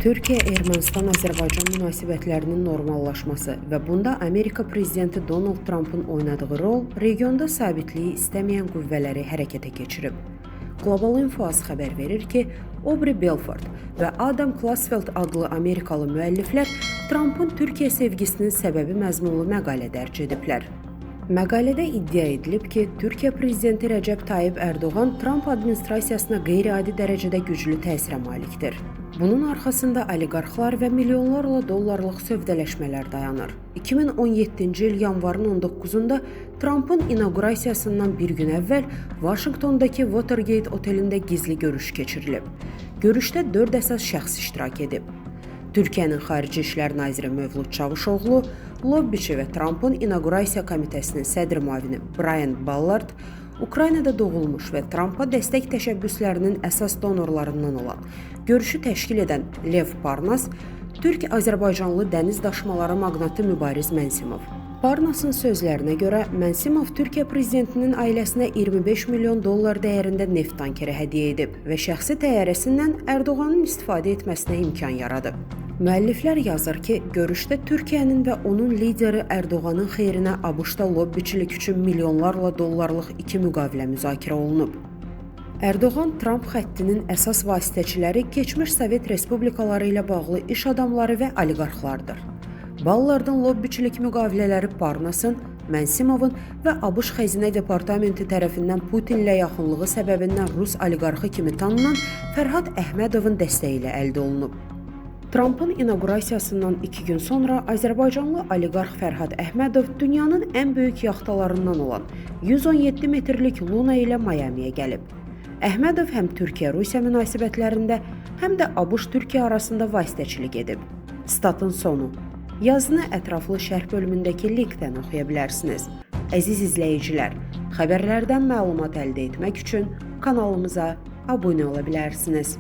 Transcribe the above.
Türkiyə-Ermənistan-Azərbaycan münasibətlərinin normallaşması və bunda Amerika prezidenti Donald Trampın oynadığı rol regionda sabitliyi istəməyən qüvvələri hərəkətə keçirib. Global Info.az xəbər verir ki, Aubrey Belfort və Adam Klasfeld adlı Amerikalı müəlliflər Trampın Türkiyə sevgisinin səbəbi məzmunlu məqalə dərc ediblər. Məqalədə iddia edilib ki, Türkiyə prezidenti Rəcəb Tayyib Ərdoğan Tramp administrasiyasına qeyri-adi dərəcədə güclü təsirə malikdir. Bunun arxasında oliqarxlar və milyonlarla dollarlıq sövdələşmələr dayanır. 2017-ci il yanvarın 19-da Trampın inaqurasiyasından bir gün əvvəl Vaşinqtondakı Watergate otelində gizli görüş keçirilib. Görüşdə 4 əsas şəxs iştirak edib. Türkiyənin Xarici İşlər naziri Mövlüd Çavuşoğlu, lobbiçi və Trampın inaqurasiya komitəsinin sədr müavini Brian Ballard, Ukraynada doğulmuş və Trampa dəstək təşəbbüslərinin əsas donorlarından olan, görüşü təşkil edən Lev Parnas, Türk-Azərbaycanlı dəniz daşımaları maqnatı Mübariz Mənsimov. Parnasın sözlərinə görə Mənsimov Türkiyə prezidentinin ailəsinə 25 milyon dollar dəyərində neft tankeri hədiyyə edib və şəxsi təyyarəsindən Ərdoğanın istifadə etməsinə imkan yaradıb. Müəlliflər yazır ki, görüşdə Türkiyənin və onun lideri Ərdoğanın xeyrinə ABŞ-da lobbiçilik üçün milyonlarla dollarlıq iki müqavilə müzakirə olunub. Ərdoğan-Tramp xəttinin əsas vasitəçiləri keçmiş Sovet respublikaları ilə bağlı iş adamları və oliqarxlardır. Ballardın lobbiçilik müqavilələri Parnasın, Mənsimovun və ABŞ Xəzinə Departamenti tərəfindən Putinlə yaxınlığı səbəbindən Rus oliqarxı kimi tanınan Fərhad Əhmədovun dəstəyi ilə əldə olunub. Trampın inaqurasiyasından 2 gün sonra Azərbaycanlı oliqarx Fərhad Əhmədov dünyanın ən böyük yaxtalarından olan 117 metrlik Luna ilə Mayamiyə gəlib. Əhmədov həm Türkiyə-Rusiya münasibətlərində, həm də ABŞ-Türkiyə arasında vasitəçilik edib. Statın sonu. Yazını ətraflı şərh bölümündəki linkdən oxuya bilərsiniz. Əziz izləyicilər, xəbərlərdən məlumat əldə etmək üçün kanalımıza abunə ola bilərsiniz.